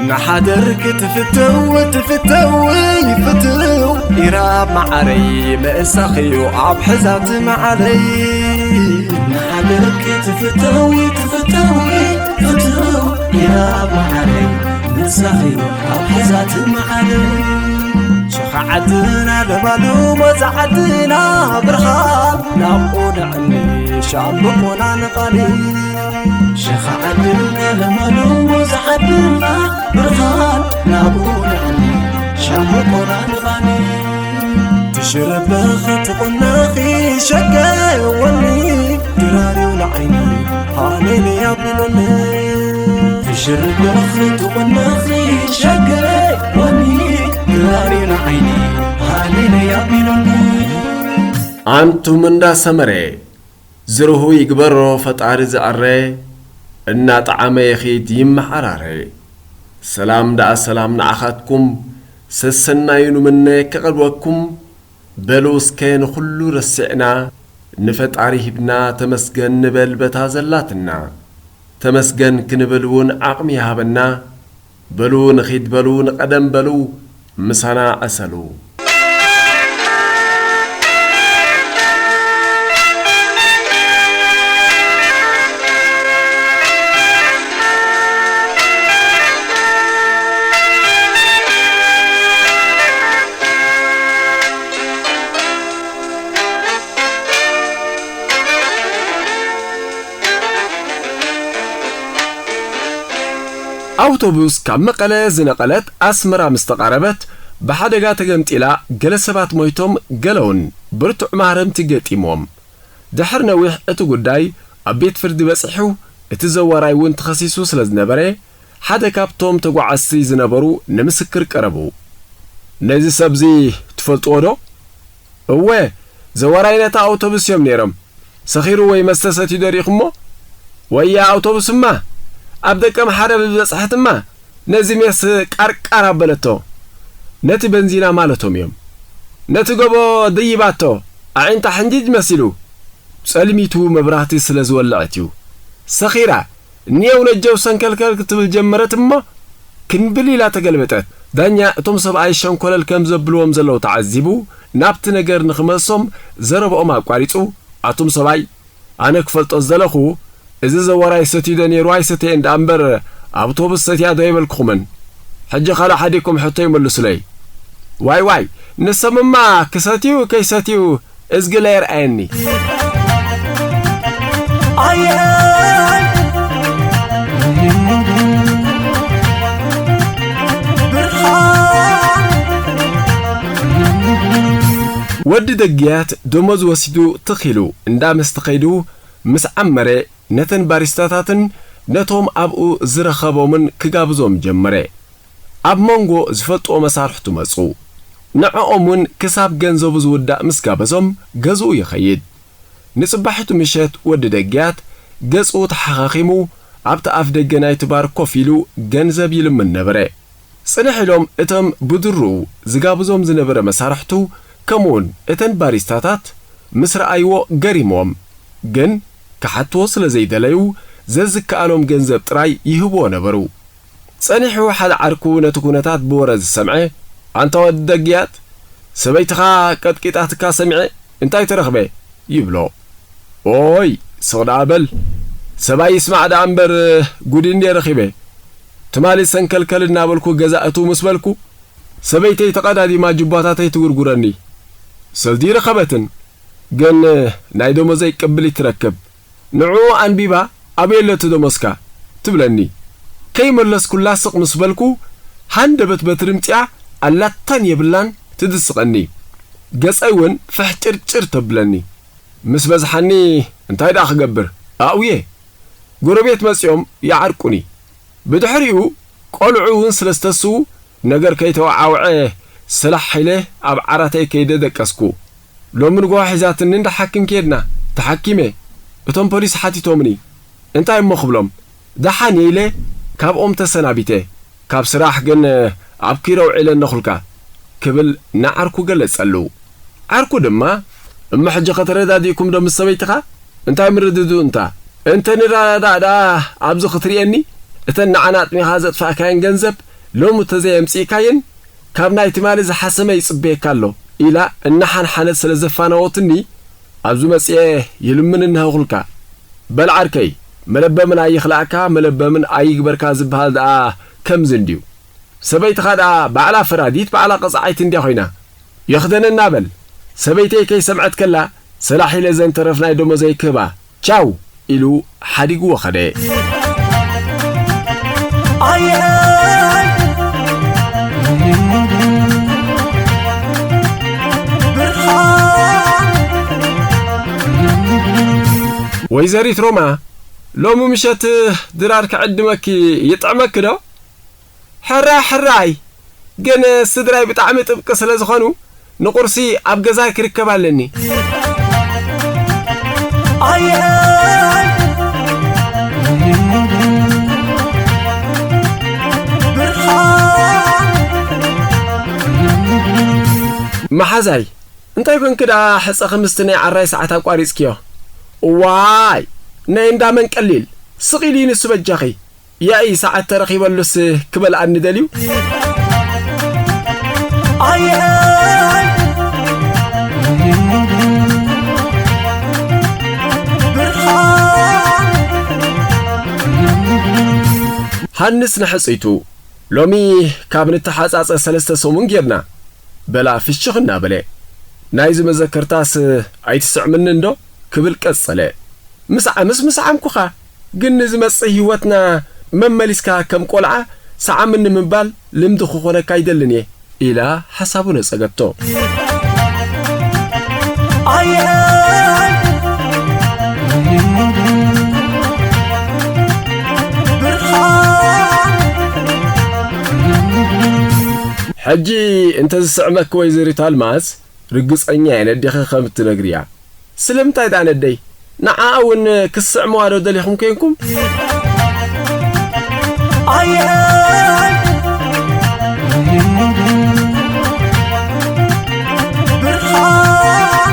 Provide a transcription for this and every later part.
ንሓደር ክትፍተው ትፍተው ይፍትው ኢራብ መዓረይ ምእሳኽዩ ኣብ ሕዛት መዓረይ። ንሓደር ክትፍተው ትፍተው ይፍትው ኢራብ መዓረይ ምእሳኽዩ ኣብ ሕዛት መዓረይ። ሸኻ ዓድና ለማሉ መዛ ዓድና ብርሃን ናብኡ ንዕኒ ሻምብቆና ንቓኒ። ሸኻ ዓድና ለማሉ መዛ ዓድና ብርሃን ናብኡ ንዕኒ ሻምብቆና ንቓኒ። ትሽረበኺ ትቑነኺ ሸገወኒ ድራርዩ ንዓይኒ ሃሌሉያ ኣቢሉኒ። ትሽርበኺ ትቑነኺ ሸገወኒ ድራርዩ ንዓይኒ ሃሌሉያ ኣቢሉኒ። ኣንቱም እንዳ ሰመረ ዝርሁ ይግበሮ ፈጣሪ ዝኣረ እናጠዓመ ይኺድ ይመሓራረ። ሰላም ደኣ ሰላም ንዓኻትኩም ሰሰናዩ ንምነ ከቕርበኩም። በሉ እስከ ንኹሉ ረሲዕና ንፈጣሪ ሂብና ተመስገን ንበል በታ ዘላትና። ተመስገን ክንብል እውን ዓቕሚ ይሃበና። በሉ ንኺድ በሉ ንቐደም በሉ ምሳና ዕሰሉ። ኣውቶቡስ ካብ መቐለ ዝነቐለት ኣስመራ ምስ ተቓረበት ብሓደጋ ተገምጢላ፣ ገለ ሰባት ሞይቶም፣ ገለውን ብርቱዕ ማህረምቲ ገጢምዎም። ድሕሪ ነዊሕ እቲ ጉዳይ ኣብ ቤት ፍርዲ በጺሑ፣ እቲ ዘዋራይ እውን ተኸሲሱ ስለ ዝነበረ፣ ሓደ ካብቶም ተጓዓዝቲ ዝነበሩ ንምስክር ቀረቡ። ነዚ ሰብዚ ትፈልጥዎ ዶ? እወ፣ ዘዋራይ ነታ ኣውቶቡስ እዮም ነይሮም። ሰኺሩ ወይ መስተ ሰትዩ ዶ ርኢኹሞ? ወያ ኣውቶቡስማ ኣብ ደቀምሓረ ብዝበጽሐትማ ነዚ ሜስ ቃርቃር ኣበለቶ። ነቲ በንዚና ማለቶም እዮም። ነቲ ጎቦ ደይባቶ፣ ኣዒንታ ሕንጅጅ መሲሉ። ጸልሚቱ መብራህቲ ስለ ዝወልዐት እዩ። ሰኺራ፣ እኒየው ነጀው ሰንከልከል ክትብል ጀመረት እሞ፣ ክንብል ኢላ ተገልበጠት። ዳኛ እቶም ሰብኣይ ሸንኮለል ከም ዘብልዎም ዘለዉ ተዓዚቡ፣ ናብቲ ነገር ንኽመልሶም ዘረብኦም ኣቋሪጹ፣ ኣቱም ሰብኣይ፣ ኣነ ክፈልጦ ዝደለኹ፣ እዚ ዘዋራይ ሰትዩ ዶ ነይሩ ኣይሰተየን ደኣ እምበር፣ ኣውቶቡስ ሰትያ ዶ ኣይበልኩኹምን? ሕጂ ካልእ ሓዲኩም ሕቶ ይመልሱለይ። ዋይ ዋይ፣ ንሶምማ ክሰትዩ ከይሰትዩ እዝግለ የርኣየኒ። ኣየ ብርሃን። ወዲ ደግያት ደሞዝ ወሲዱ ትኽ ኢሉ እንዳ መስተ ከይዱ ምስ ዓመረ፣ ነተን ባሪስታታትን ነቶም ኣብኡ ዝረኸቦምን ክጋብዞም ጀመረ። ኣብ መንጎ ዝፈልጥዎ መሳርሕቱ መጹ። ንዕኦም እውን ክሳብ ገንዘቡ ዝውዳእ ምስ ጋበዞም ገዝኡ ይኸይድ። ንጽባሒቱ ምሸት ወዲ ደግያት ገጹ ተሓኻኺሙ ኣብቲ ኣፍ ደገ ናይቲ ባር ኮፍ ኢሉ ገንዘብ ይልምን ነበረ። ጽንሕ ኢሎም እቶም ብድሩኡ ዝጋብዞም ዝነበረ መሳርሕቱ ከምኡውን እተን ባሪስታታት ምስ ረኣይዎ ገሪሞም፣ ግን ክሓትዎ ስለ ዘይደለዩ ዘዝከኣሎም ገንዘብ ጥራይ ይህብዎ ነበሩ። ጸኒሑ ሓደ ዓርኩ ነቲ ኩነታት ብወረ ዝሰምዐ፣ "ኣንታ ወዲ ደግያት፣ ሰበይትኻ ቀጥቂጣትካ ሰሚዐ፣ እንታይ ተረኽበ?" ይብሎ። "ኦይ፣ ስቕ ደኣ በል፣ ሰብኣይ ይስማዕ ደኣ እምበር፣ ጉድ እንድየ ረኺበ። ትማሊ ሰንከልከል እናበልኩ ገዛ እትው ምስ በልኩ፣ ሰበይተይ ተቐዳዲማ ጁባታተይ ትጉርጉረኒ። ሰልዲ ረኸበትን፣ ግን ናይ ደሞዘይ ቅብሊት ትረክብ። ንዕኡ ኣንቢባ፣ ኣበይ ኣሎ እቲ ደሞዝካ?" ትብለኒ። ከይመለስኩላ ስቕ ምስ በልኩ፣ ሃንደበት በትሪ ምጺኣ ኣላታን የብላን ትድስቐኒ። ገጸይ እውን ፍሕጭርጭር ተብለኒ። ምስ በዝሓኒ እንታይ ደኣ ክገብር? ኣእውየ። ጎረቤት መጺኦም ይዓርቁኒ። ብድሕሪኡ ቆልዑ እውን ስለ ዝተስኡ፣ ነገር ከይተወዓውዐ ስላሕ ኢለ ኣብ ዓራተይ ከይደ ደቀስኩ። ሎሚ ንግሆ ሒዛትኒ እንዳ ሓኪም ከድና፣ ተሓኪመ። እቶም ፖሊስ ሓቲቶምኒ፣ እንታይ እሞ ክብሎም? ደሓን እየ ኢለ ካብኦም ተሰናቢተ። ካብ ስራሕ ግን ኣብ ኪሮ ውዒለ እነኹልካ፣ ክብል ንዓርኩ ገለጸሉ። ዓርኩ ድማ፣ "እሞ ሕጂ ኸ ተረዳዲእኩም ዶ ምስ ሰበይትኻ? እንታይ ምርድድኡ እንታ? እንተ ንረዳዳእ ደኣ ኣብዚ ክትርእየኒ፣ እተን ንዓና ኣጥሚኻ ዘጥፋእካየን ገንዘብ ሎሚ ተዘየምጺእካየን ካብ ናይ ትማሊ ዝሓሰመ ይጽበየካ ኣሎ ኢላ እናሓንሓነት ስለ ዘፋነወትኒ፣ ኣብዚ መጺኤ ይልምን እነሀኹልካ። በል ዓርከይ፣ መለበምን ኣይኽላእካ መለበምን ኣይግበርካ ዝበሃል ደኣ ከምዚ እንድዩ። ሰበይትኻ ደኣ ባዕላ ፈራዲት ባዕላ ቀጻዓይት እንድያ ኮይና። የኽደነና በል፣ ሰበይተይ ከይሰምዐት ከላ ሰላሕ ኢለ ዘንተረፍ ናይ ደሞዘይ ክህባ። ቻው! ኢሉ ሓዲግዎ ኸደ። ኣየይ! ብርሃን! ወይዘሪት ሮማ፣ ሎሚ ምሸት ድራር ክዕድመኪ ይጥዕመኪ ዶ? ሕራይ ሕራይ፣ ግን ስድራይ ብጣዕሚ ጥብቂ ስለ ዝኾኑ ንቁርሲ ኣብ ገዛይ ክርከብ ኣለኒ። ኣየይ! ብርሃን! መሓዛይ፣ እንታይ ኮንኪ ደኣ ሕጸኺ ምስቲ ናይ ዓራይ ሰዓት ኣቋሪጽክዮ? እዋይ፣ ናይ እንዳ መን ቀሊል፣ ስቕ ኢሉ እዩ ንሱ በጃኺ። ያኢ ሰዓት ተረኺበሉስ ክበልኣኒ ደልዩ? ኣየይ! ብርሃን! ሃንስ ንሕጽይቱ፣ ሎሚ ካብ ንተሓጻጸ ሰለስተ ሰሙን ጌርና፣ በላ ፍሽኽ እናበለ። ናይዚ መዘከርታስ ኣይትስዕምኒ እንዶ? ክብል ቀጸለ። ምስዓምስ ምስዓምኩኻ፣ ግን ንዝመጽእ ህይወትና መመሊስካ ከም ቆልዓ ሰዓምኒ ምባል ልምዲ ክኾነካ ኣይደልን እየ፣ ኢላ ሓሳቡ ነጸገቶ። ኣየ ብርሃን። ሕጂ እንተ ዝስዕመኪ ወይዘሪት ኣልማዝ፣ ርግጸኛ እየ ነዴኺ ከም እትነግርያ። ስለምንታይ ደኣ ነደይ? ንዓኣ እውን ክስዕምዋ ዶ ደሊኹም ኬንኩም? ኣየ ብርሃን።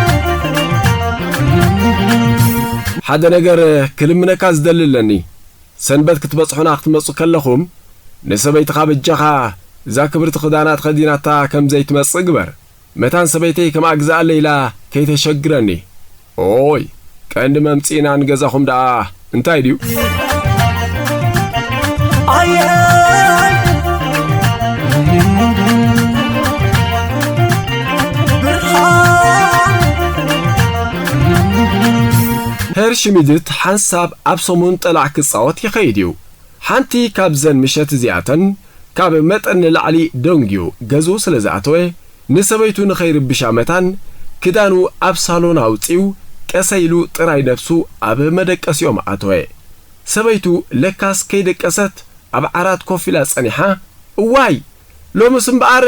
ሓደ ነገር ክልምነካ ዝደሊ ኣለኒ። ሰንበት ክትበጽሑና ክትመጹ ከለኹም፣ ንሰበይትኻ በጃኻ እዛ ክብርቲ ክዳና ተኸዲናታ ከም ዘይትመጽእ ግበር። መታን ሰበይተይ ከምኣ ግዝኣለይ ኢላ ከይተሸግረኒ። ኦይ፣ ቀንዲ መምጽኢና ንገዛኹም ደኣ እንታይ ድዩ? ኣየ ብርሃን። ሄር ሽሚድት ሓንሳብ ኣብ ሰሙን ጠላዕ ክጻወት ይኸይድ እዩ። ሓንቲ ካብዘን ምሸት እዚኣተን ካብ መጠን ንላዕሊ ደንጉዩ ገዝኡ ስለ ዝኣተወ፣ ንሰበይቱ ንኸይርብሻ መታን ክዳኑ ኣብ ሳሎን ኣውጺኡ ቀሰ ኢሉ ጥራይ ነብሱ ኣብ መደቀሲኦም ኣተወ። ሰበይቱ ለካስ ከይደቀሰት ኣብ ዓራት ኮፍ ኢላ ጸኒሓ፣ "እዋይ! ሎምስ እምበኣር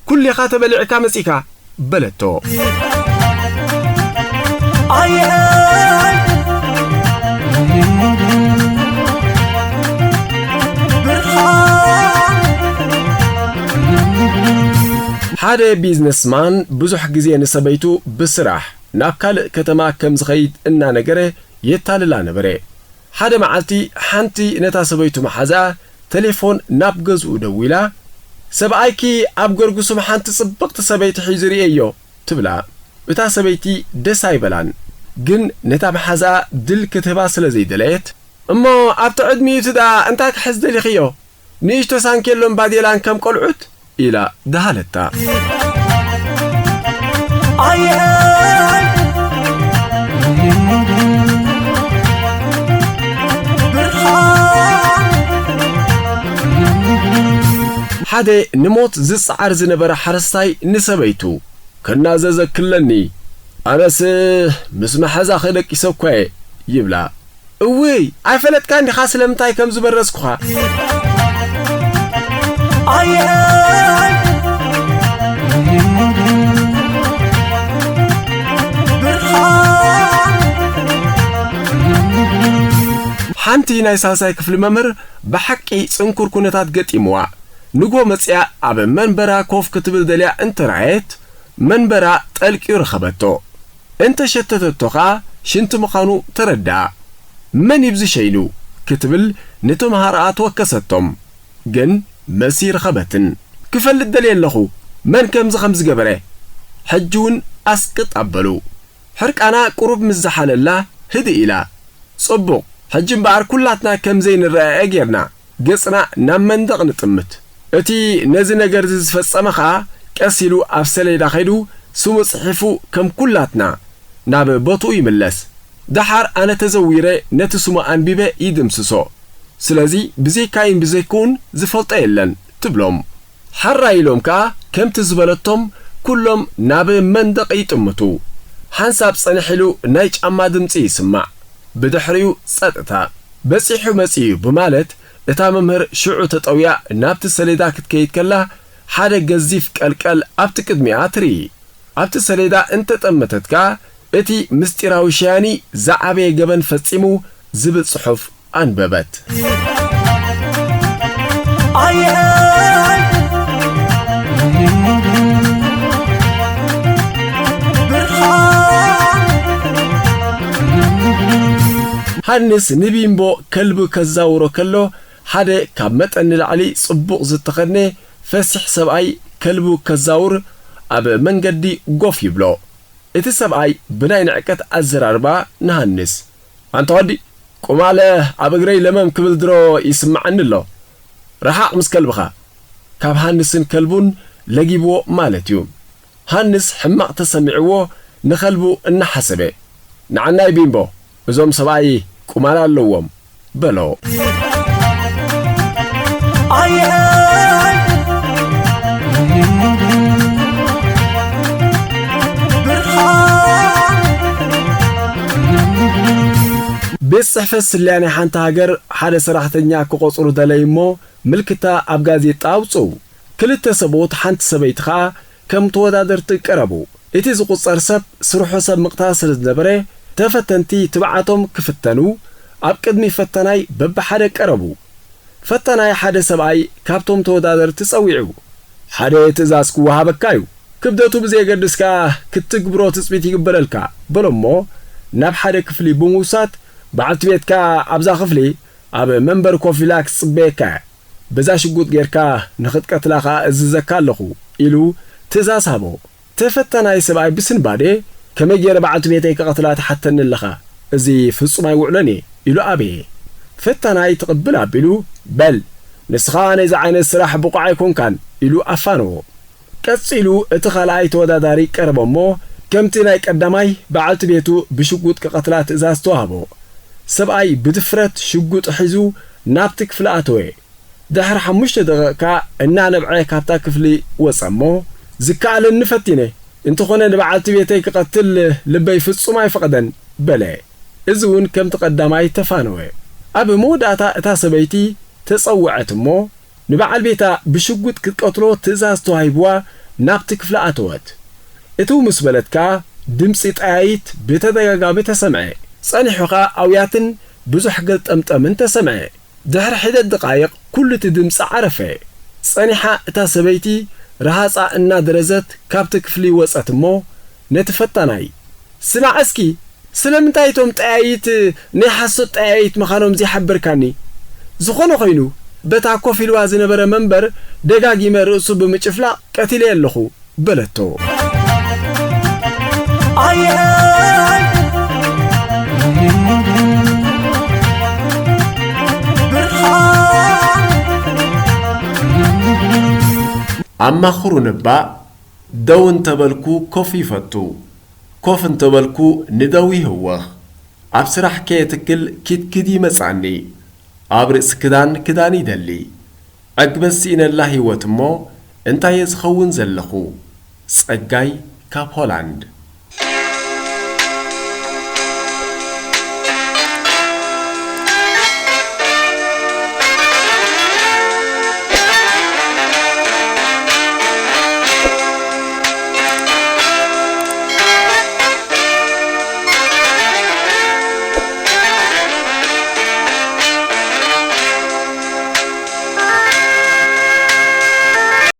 ኩሊኻ ተበሊዕካ መጺካ" በለቶ። ኣየ ብርሃን። ሓደ ቢዝነስማን ብዙሕ ግዜ ንሰበይቱ ብስራሕ ናብ ካልእ ከተማ ከም ዝኸይድ እናነገረ የታልላ ነበረ። ሓደ መዓልቲ ሓንቲ ነታ ሰበይቱ መሓዛኣ ተሌፎን ናብ ገዝኡ ደዊላ፣ "ሰብኣይኪ ኣብ ገርጉሱም ሓንቲ ጽብቕቲ ሰበይቲ ሒዙ ርእየዮ" ትብላ። እታ ሰበይቲ ደስ ኣይበላን፣ ግን ነታ መሓዛኣ ድል ክትህባ ስለ ዘይደለየት፣ "እሞ ኣብቲ ዕድሚኡ እቲ ደኣ እንታይ ክሕዝ ደሊኽዮ? ንእሽቶ ሳንኬሎን ባዴላን ከም ቆልዑት?" ኢላ ደሃለታ። ኣየ ብርሃን። ሓደ ንሞት ዝጸዓር ዝነበረ ሓረስታይ ንሰበይቱ፣ "ክናዘዘ ክለኒ፣ ኣነስ ምስ መሓዛኺ ደቂሰ እኳ እየ" ይብላ። "እውይ፣ ኣይፈለጥካን ዲኻ ስለምንታይ ከም ዝበረዝኩኻ?" ኣየ ብርሃን። ሓንቲ ናይ ሳልሳይ ክፍሊ መምህር ብሓቂ ጽንኩር ኩነታት ገጢምዋ። ንጎ መጽያ ኣብ መንበራ ኮፍ ክትብል ደልያ እንተረኣየት፣ መንበራ ጠልቅዩ ረኸበቶ። እንተ ሸተተቶ ኸኣ ሽንቲ ምዃኑ ተረድኣ። "መን ይብዚ ሸይኑ?" ክትብል ንተምሃሮኣ ተወከሰቶም። ግን መሲ ረኸበትን። ክፈልጥ ደልየ ኣለኹ፣ መን ከምዚ ከም ዝገበረ። ሕጂ እውን ኣስቅጥ ኣበሉ። ሕርቃና ቁሩብ ምስ ዝሓለላ ህድእ ኢላ። ጽቡቕ፣ ሕጂ እምበኣር ኩላትና ከም ዘይንረኣኣ ጌርና፣ ገጽና ናብ መንደቕ ንጥምት። እቲ ነዚ ነገር እዚ ዝፈጸመ ኸኣ ቀስ ኢሉ ኣብ ሰሌዳ ኸይዱ ስሙ ጽሒፉ ከም ኩላትና ናብ ቦትኡ ይምለስ። ደሓር ኣነ ተዘዊረ ነቲ ስሙ ኣንቢበ ይድምስሶ። ስለዚ ብዘይካይን ብዘይክውን ዝፈልጦ የለን ትብሎም። ሓራይ ኢሎም ከኣ ከምቲ ዝበለቶም ኩሎም ናብ መንደቕ ይጥምቱ። ሓንሳብ ጸንሕ ኢሉ ናይ ጫማ ድምጺ ይስማዕ። ብድሕሪኡ ጸጥታ። በጺሑ መጺኡ ብማለት እታ መምህር ሽዑ ተጠውያ ናብቲ ሰሌዳ ክትከይድ ከላ ሓደ ገዚፍ ቀልቀል ኣብቲ ቅድሚኣ ትርኢ። ኣብቲ ሰሌዳ እንተጠመተት ከኣ እቲ ምስጢራዊ ሸያኒ ዝዓበየ ገበን ፈጺሙ ዝብል ጽሑፍ ኣንበበት። ኣየይ ብርሃን ሃንስ ንቢምቦ ከልቢ ከዛውሮ ከሎ ሓደ ካብ መጠን ንላዕሊ ጽቡቕ ዝተኸድነ ፈሲሕ ሰብኣይ ከልቡ ከዛውር ኣብ መንገዲ ጎፍ ይብሎ። እቲ ሰብኣይ ብናይ ንዕቀት ኣዘራርባ ንሃንስ፣ "ኣንታ ወዲ፣ ቁማለ ኣብ እግረይ ለመም ክብል ድሮ ይስምዓኒ ኣሎ። ረሓቕ ምስ ከልብኻ!" ካብ ሃንስን ከልቡን ለጊብዎ ማለት እዩ። ሃንስ ሕማቕ ተሰሚዕዎ ንኸልቡ እናሓሰበ፣ "ንዓናይ ቢምቦ፣ እዞም ሰብኣይ ቁማል ኣለዎም!" በሎ። ኣየይ ብርሃን ቤት ጽሕፈት ስለያ ናይ ሓንቲ ሃገር ሓደ ሰራሕተኛ ክቖጽሩ ደለዩ እሞ ምልክታ ኣብ ጋዜጣ ኣውጽኡ። ክልተ ሰብኡት ሓንቲ ሰበይቲ ኸኣ ከም ተወዳደርቲ ቀረቡ። እቲ ዝቑጸር ሰብ ስርሑ ሰብ ምቕታል ስለ ዝነበረ፣ ተፈተንቲ ትብዓቶም ክፍተኑ ኣብ ቅድሚ ፈታናይ በብሓደ ቀረቡ። ፈታናይ ሓደ ሰብኣይ ካብቶም ተወዳደርቲ ጸዊዑ፣ "ሓደ ትእዛዝ ክወሃበካ እዩ። ክብደቱ ብዘየገድስ ከኣ ክትግብሮ ትጽቢት ይግበረልካ" በሎ እሞ ናብ ሓደ ክፍሊ ብምውሳድ፣ "በዓልቲ ቤትካ ኣብዛ ክፍሊ ኣብ መንበር ኮፍ ኢላ ክትጽበየካ እያ። በዛ ሽጉጥ ጌርካ ንኽትቀትላ ከኣ እዝዘካ ኣለኹ" ኢሉ ትእዛዝ ሃቦ። ተፈታናይ ሰብኣይ ብስንባደ፣ "ከመይ ገይረ በዓልቲ ቤተይ ክቐትላ ትሓተኒ ኣለኻ? እዚ ፍጹም ኣይውዕሎን እየ" ኢሉ ኣበየ። ፈታናይ ትቕብል ኣቢሉ፣ "በል፣ ንስኻ ነዚ ዓይነት ስራሕ ብቑዕ ኣይኮንካን" ኢሉ ኣፋነዎ። ቀጺሉ እቲ ካልኣይ ተወዳዳሪ ቀረበ እሞ፣ ከምቲ ናይ ቀዳማይ በዓልቲ ቤቱ ብሽጉጥ ክቐትላ ትእዛዝ ተዋህቦ። ሰብኣይ ብድፍረት ሽጉጥ ሒዙ ናብቲ ክፍሊ ኣተወ። ድሕሪ ሓሙሽተ ደቂቕ ከኣ እናነብዐ ካብታ ክፍሊ ወጸ እሞ፣ "ዝከኣለኒ ፈቲነ፣ እንተኾነ ንበዓልቲ ቤተይ ክቐትል ልበይ ፍጹም ኣይፈቐደን" በለ። እዚ እውን ከምቲ ቀዳማይ ተፋነወ። ኣብ መወዳእታ እታ ሰበይቲ ተጸውዐት እሞ፣ ንበዓል ቤታ ብሽጉጥ ክትቀትሎ ትእዛዝ ተዋሂብዋ ናብቲ ክፍሊ ኣተወት። እትው ምስ በለት ከኣ ድምጺ ጠያይት ብተደጋጋሚ ተሰምዐ። ጸኒሑ ከኣ ኣውያትን ብዙሕ ገልጠምጠምን ተሰምዐ። ድሕሪ ሒደት ደቓይቕ ኩሉ እቲ ድምጺ ዓረፈ። ጸኒሓ እታ ሰበይቲ ረሃጻ እናደረዘት ካብቲ ክፍሊ ወጸት እሞ ነቲ ፈታናይ፣ "ስማዕ እስኪ፣ ስለምንታይ እቶም ጠያይት ናይ ሓሶት ጠያይት ምዃኖም ዘይሓበርካኒ? ዝኾነ ኾይኑ፣ በታ ኮፍ ኢልዋ ዝነበረ መንበር ደጋጊመ ርእሱ ብምጭፍላቕ ቀቲለዮ ኣለኹ" በለቶ። ኣየይ ብርሃን ኣማኽሩኒ እባ፣ ደው እንተበልኩ ኮፍ ይፈቱ፣ ኮፍ እንተበልኩ ንደው ይህወኽ። ኣብ ስራሕ ከየትክል ኪትኪት ይመጽኣኒ፣ ኣብ ርእሲ ክዳን ክዳን ይደሊ። ዕግበት ስኢነላ ህይወት እሞ እንታይ እየ ዝኸውን ዘለኹ? ጸጋይ ካብ ሆላንድ።